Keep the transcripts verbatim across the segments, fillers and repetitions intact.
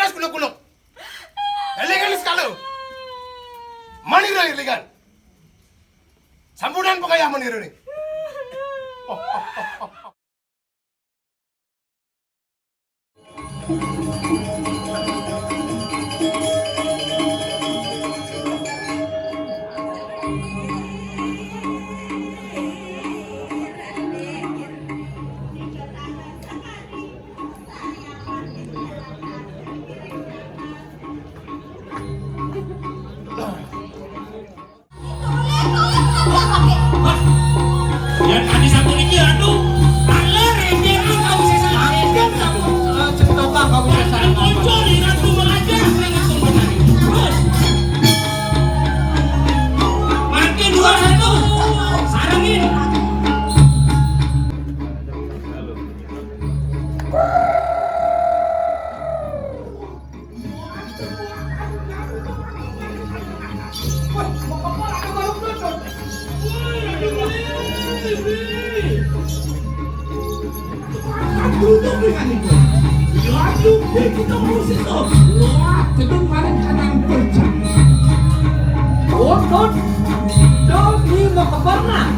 Kuluk-kuluk. Elingan sekali. Manira elingan. Sampunan pengayah manira ni. Yan tadi satu niki, aduh, taler, ember, kawisésan. Makin kamu, eh, centokan kawisésan. Muncul di Ratu Melaja, langsung mencari. Terus. Makin dua satu, sarengin. Dot, dot, dot, di mau ke pernah.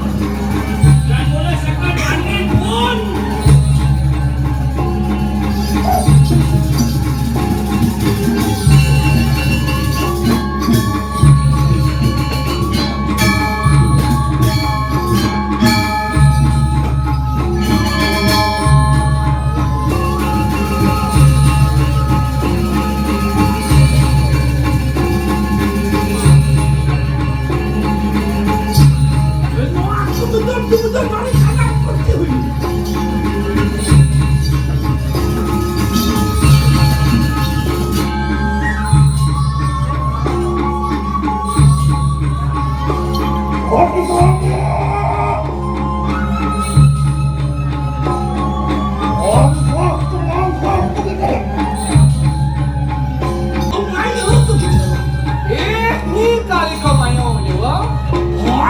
Eh, ni kali kau mayo ni, wa.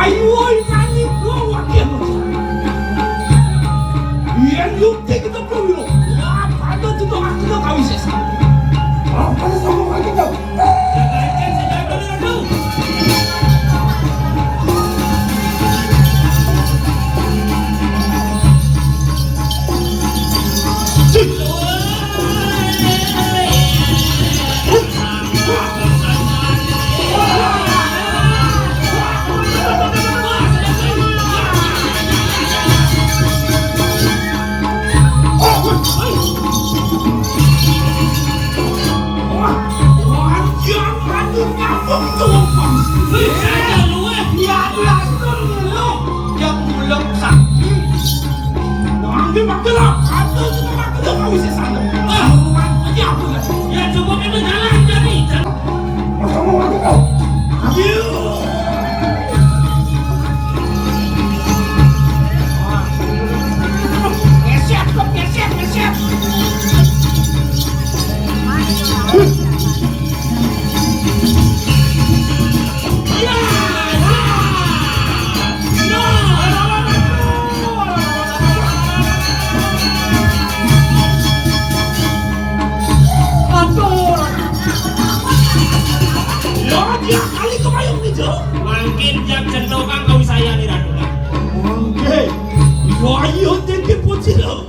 Ayo, nani kau wakil. Yang yuk, kita perlu. Wah, pada tu tu aku dah kawin sesa. Ah, pada sama lagi tu. Aduh. Ya, dia kali kebayang gitu. Mangkin jak centokan kau saya nih, Ratu. Mangke. Yo, ayo, tinggi putih lo.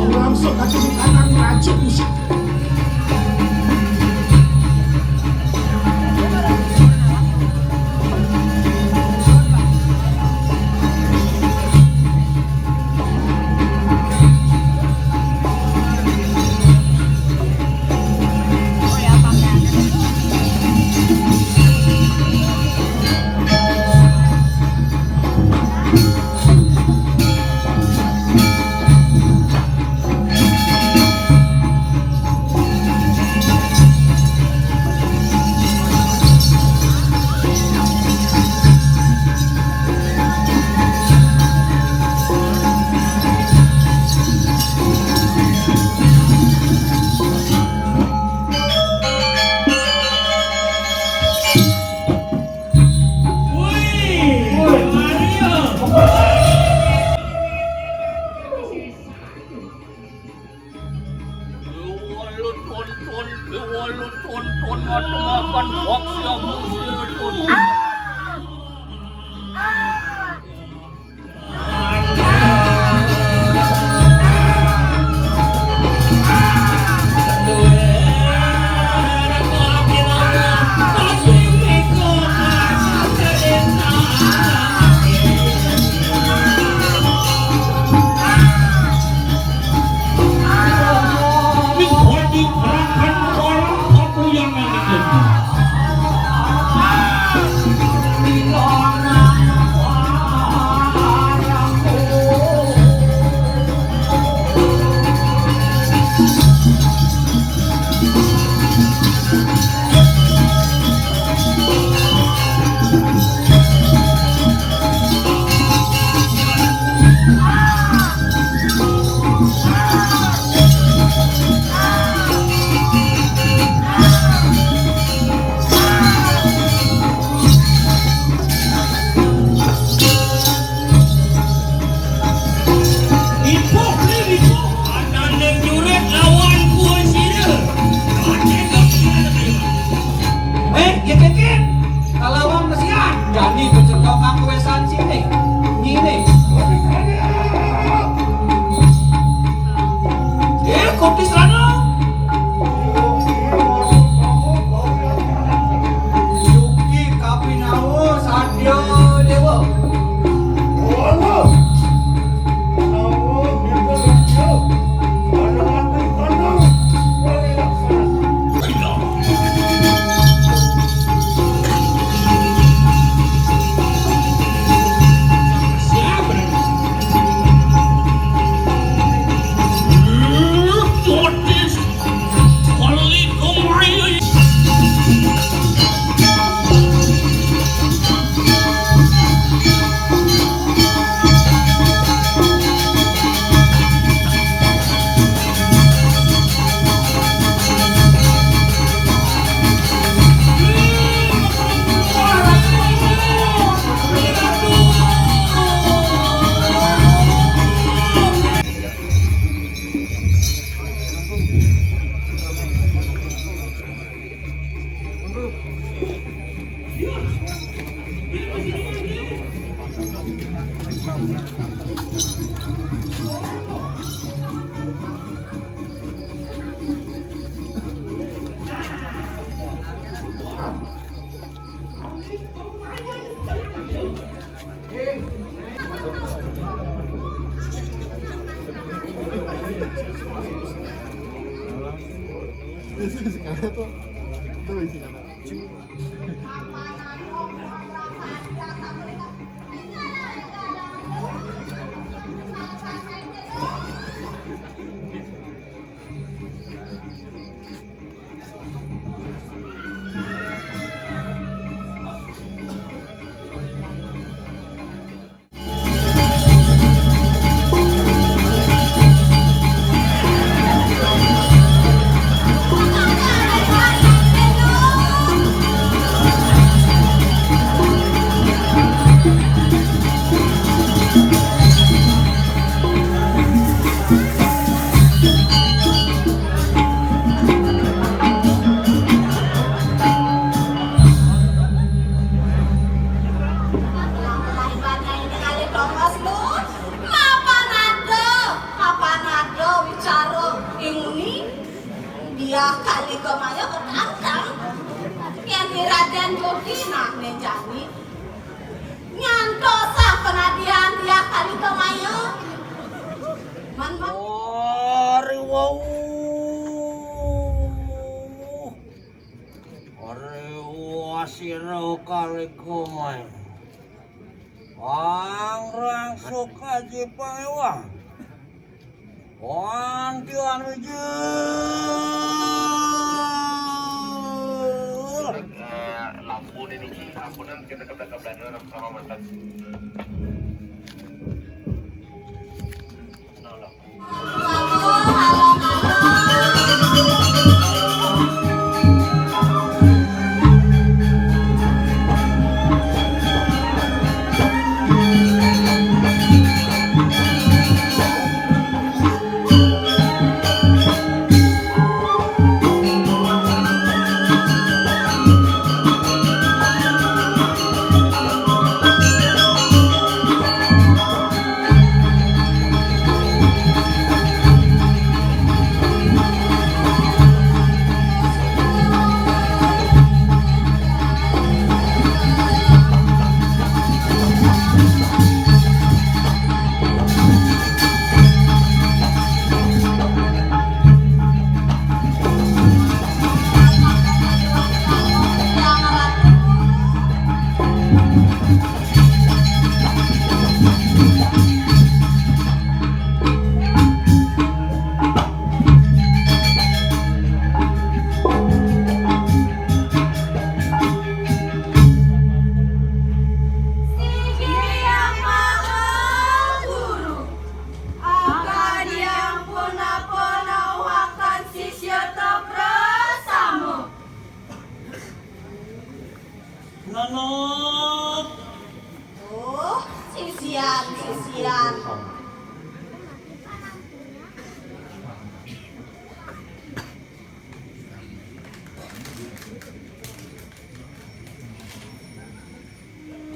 Langsung kaki di kanan, racun musik. Tonton, dewa lu tonton, mata makan bakso musuh tonton. Ipuh, ipuh, ada neng jurit lawan kuan sira. Eh, ya keken. Kalawan mesian, jani kecetok aku wesan sini. Nyini. Eh, kopi sana. Yuki Kapinawa Sadya Dewa. Mapan ada, mapan ada wicara inguni, dia kali kemaya ketangkang. Yang di Raden Jodi nah ne jani. Nyantosang penadian dia kali kemaya. Man, man. Ari wau. Ari wasira kali kemaya. Pangrang sukaji pangewang. Wantian wijil. Lampu ini, lampu dan kita keblak-keblak sama mantan. Oh, sisian, sisian.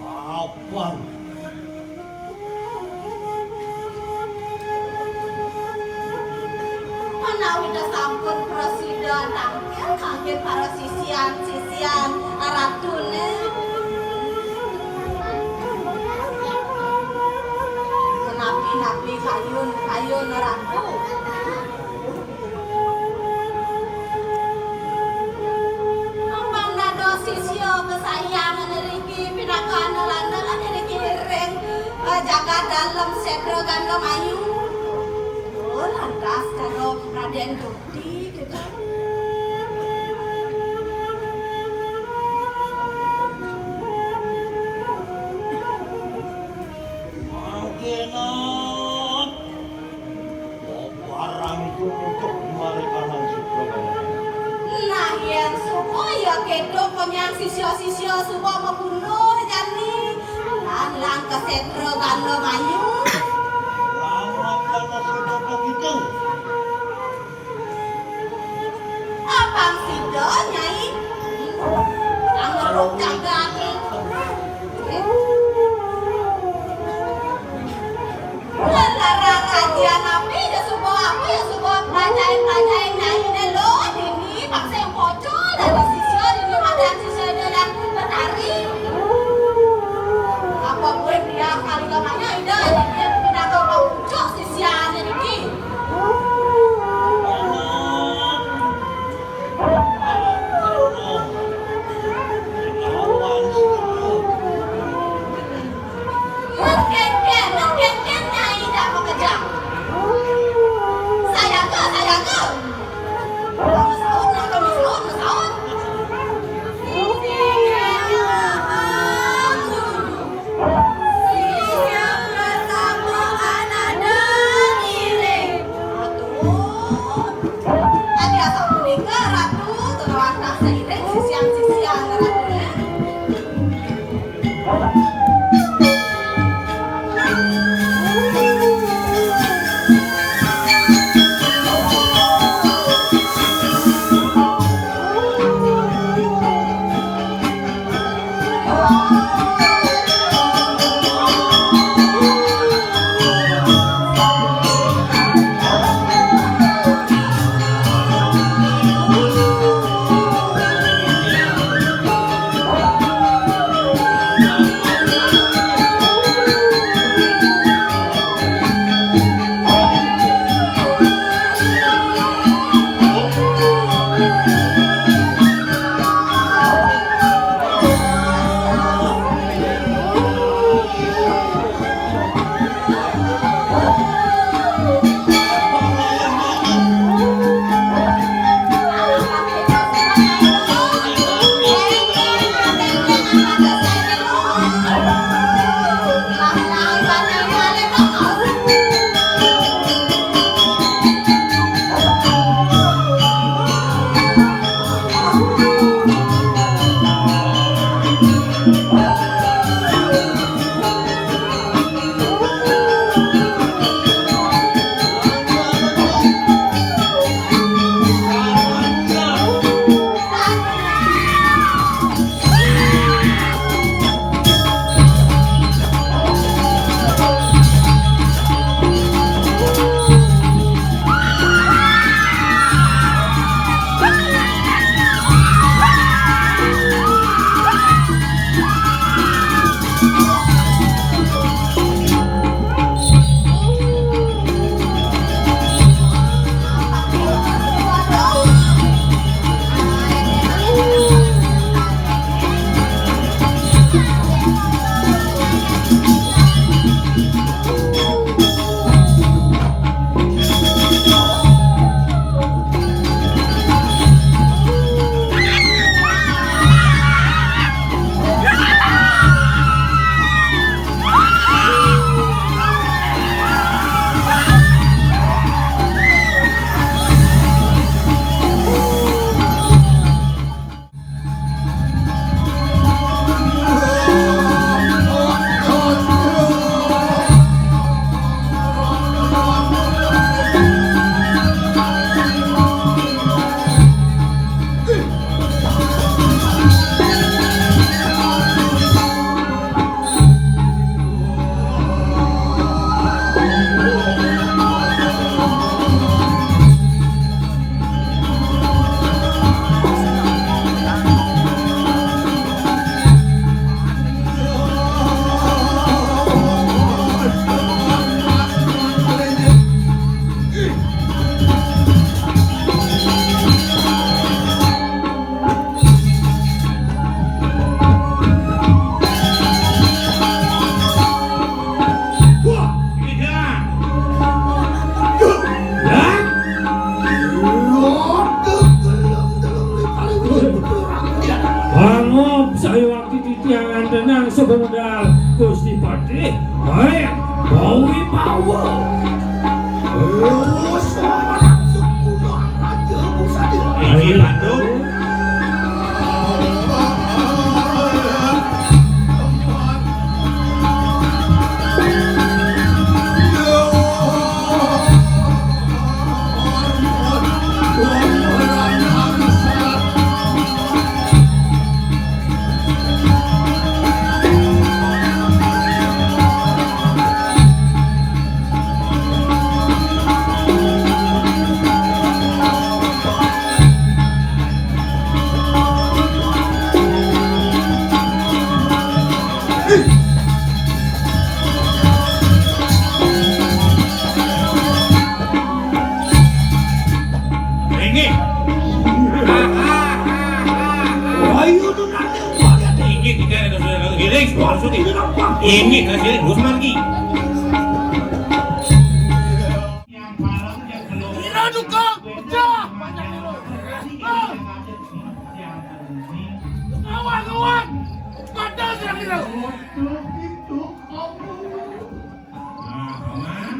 Apang. Menawi sampun prasida tangkil, mangkin para sisian-sisian ratune. Napi-napi kayun, kayun ratu. Ampun dados sisya kasayang niki pinaka anak-anak niki ring, eh, jagat dalem setra Gandamayu. Oh, lantas karo Raden Dukti, kita. Mangkena barang itu untuk mari Anang Subrahmana. Nah, yen supaya kedo konyang sisya-sisya suba mabunuh jani. Lan, lan ka setra Gandamayu. Lamat kana suba begitu. Abang sida, Nyai. Angeruk jagat. Lara kajian api, ya suba apa, ya suba pelajain-pelajain Nyai ne lo, dini bangsa yang pocol, dari sisya, dini makan sisya dia yang betari. Apa buat dia kali gamanya, ida, dia pindah ke pucuk sisya niki. Adi asapunika, Ratu, tur wantah sairing sisian-sisian Ratuné. Jangan tenang sebudal Gusti Patih. Hei, bawi bawa. Oh, seorang sepuluh raja busa dia. Ini Bandung. Ini. Ayo tuh nanti gua lihat ini kita ada sudah giling, harus ini. Ini kasih Gus Margi. Kira duka, pecah, banyak dulu. Ah. Kawan, kawan, kata sudah kira. Nah, aman.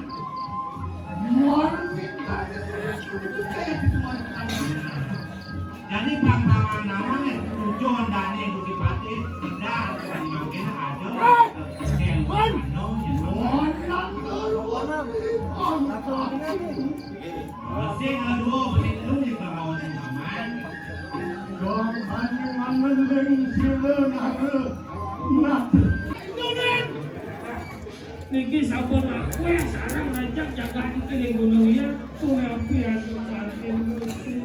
Jadi, pang-pangan nama nih, tujuh Honda nih, Gusti Patih, tidak, mungkin ada, yang anu, yang anu. Mesin dua, mesin lu juga mau aman. Dong, aman, aman, aman, aman, aman. Niki sampun aku sareng ngajak jagat iki ning gunung ya, kuwi api anu saking musuh.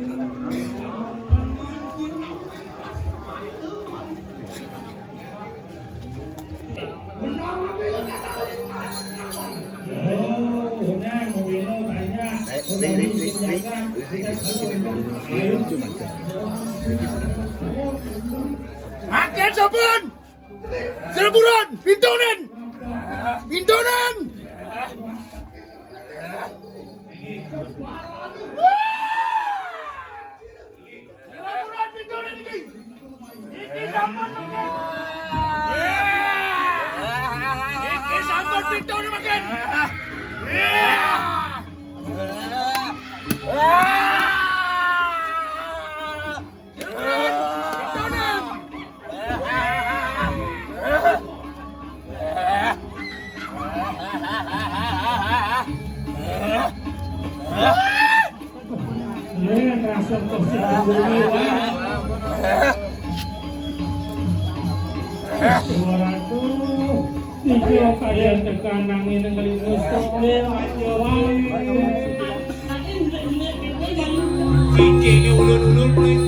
Oh, udah, mobilnya banyak. Udah bikin jagat. Ayo. Makin sampun. Sira buruan, pintunin! Pintunin! Sira buruan, pintunin iki! Iki sampun mangkin. Iki sampun pintunin mangkin. Suara tuh, iki kalian tekan nangin ngelimus kok, ayo, ayo. Cicing ulun-ulun, Pring.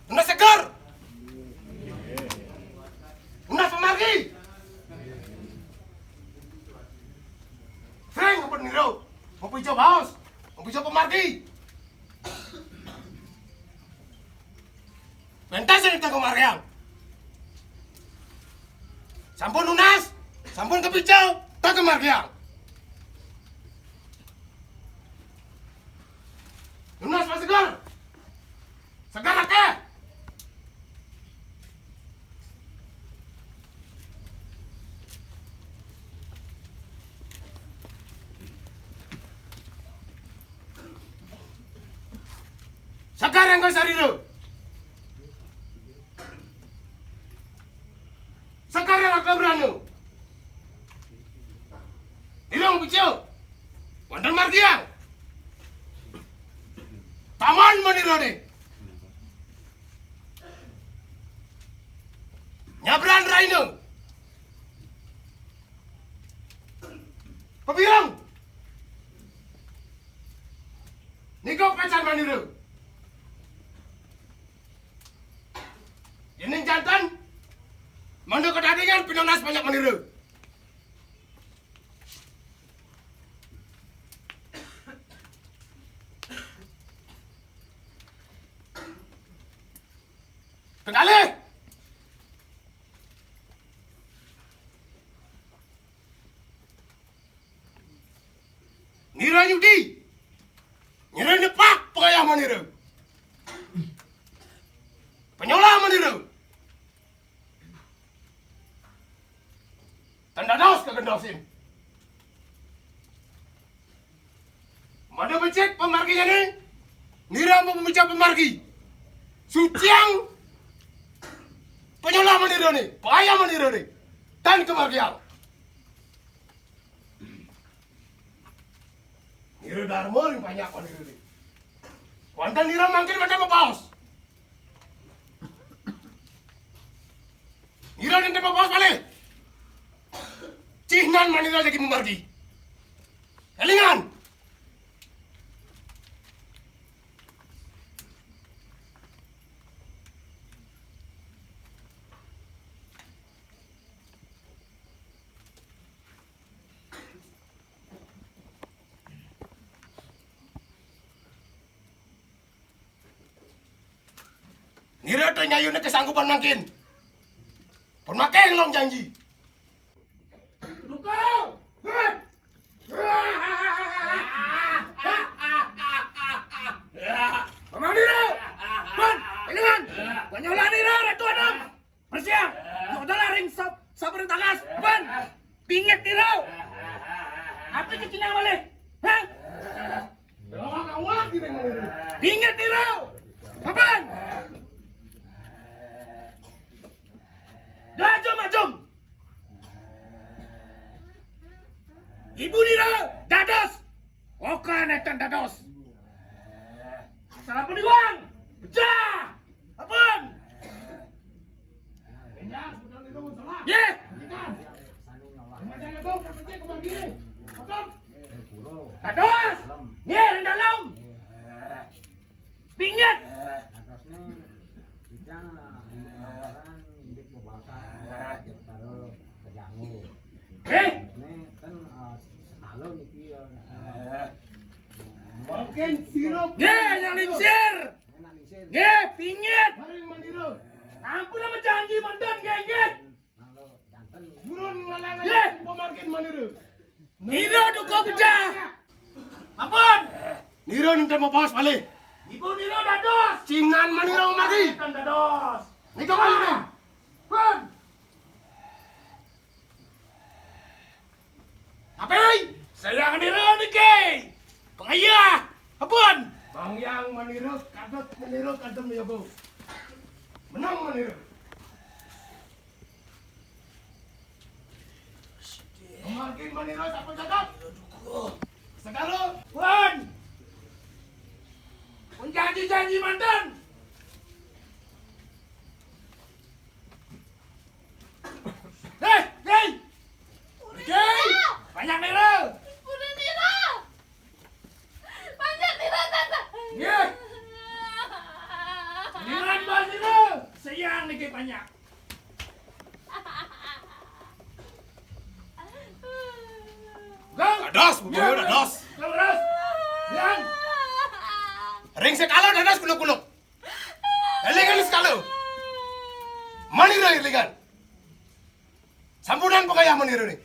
Tunas seger. Tunas pamargi. Sering ngebut niro. Mau pijo baos. Mau pijo pamargi. Pentas ini tak kemargiang. Sampun tunas. Sampun kepijo. Tak kemargiang. Tunas Pak Segar. Segar akeh. Segar yang kau sarira. Segar yang kau berani. Irung pijo. Wonten margiang. Taman manirane. Nyabran raina. Pepireng. Nika kacan manira. Yening jantan, mangda kadadingan pinangas banyak manira. Kendali. Nira nyudi. Nira nepak pengayah manira. Penyolah manira. Tanda dos kegendosin. Mada becik pamarginyane, nira mau pemecah pamargi. Suciang penyolah manira ne, pengayah manira ne. Tan kemargiang. Nira darma ring panyak manira ne. Wantah nira mangkin wantah mabaos. Nira nente mabaos malih. Cihnan manira jagi mamargi. Elingan. Nira to nyayune kesanggupan mangkin. Pun makin long janji. Mamang nira. Pun, elingan. Panyolah nira, Ratu Anom. Bersiap. Yuk, udah lah, ring sab-, sabar takas. Pun. Pingit nira. Apa ke Cina malih? Hah? Pingit nira. Papan. Dajum, ajum. Ibu nira dados. Oka netan dados. Salah peniwang. Pecah. Apun. Ye. Di mandan nggih, nggih. Burun ngalang-alang pamargin manira. Nira duka bedah. Ampun. Nira nenten mabaos malih. Ibu nira dados. Cingan manira margi. Nenten dados. Nika malih. Pun. Tapi sayang nira niki. Pangayah. Ampun. Pangayah manira kadut manira kadem ya, Bu. Menang manira. Pamargin manira sampun cakep. Segala. Wan. Pun janji-janji manten. Hei, hei. Hei. Banyak nira. Udah nira. Panjang nira, Tante. Nggih. Nira, Mbah, nira. Sayang niki panjang. Dados, Bu Boyo, dados. Dados. Yan. Ring sekala dados kuluk-kuluk. Elingan sekala. Manira elingan. Sampunan pangayah manira ni.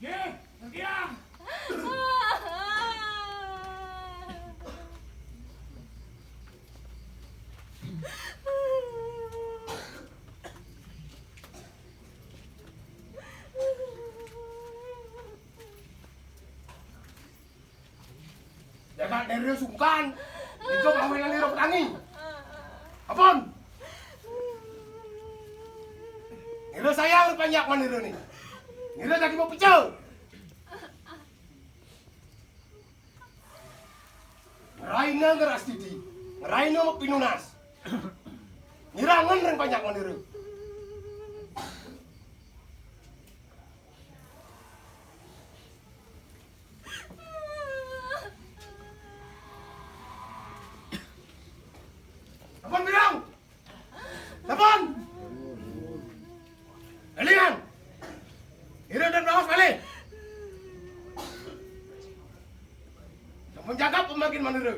Nggih, Sang Hyang. Jagat nira sungkan. Iku pawenan nira petani. Ampun. Nira sayang panjak manira ni. Nira dadi mau pecel. Ngeraina ngeras didi. Ngeraina mau pinunas. Nira ngen ring panjak manira. Ampun, Birang. Ampun. Elingan. Ira dan bawas balik. Sampun jaga pembagian manira.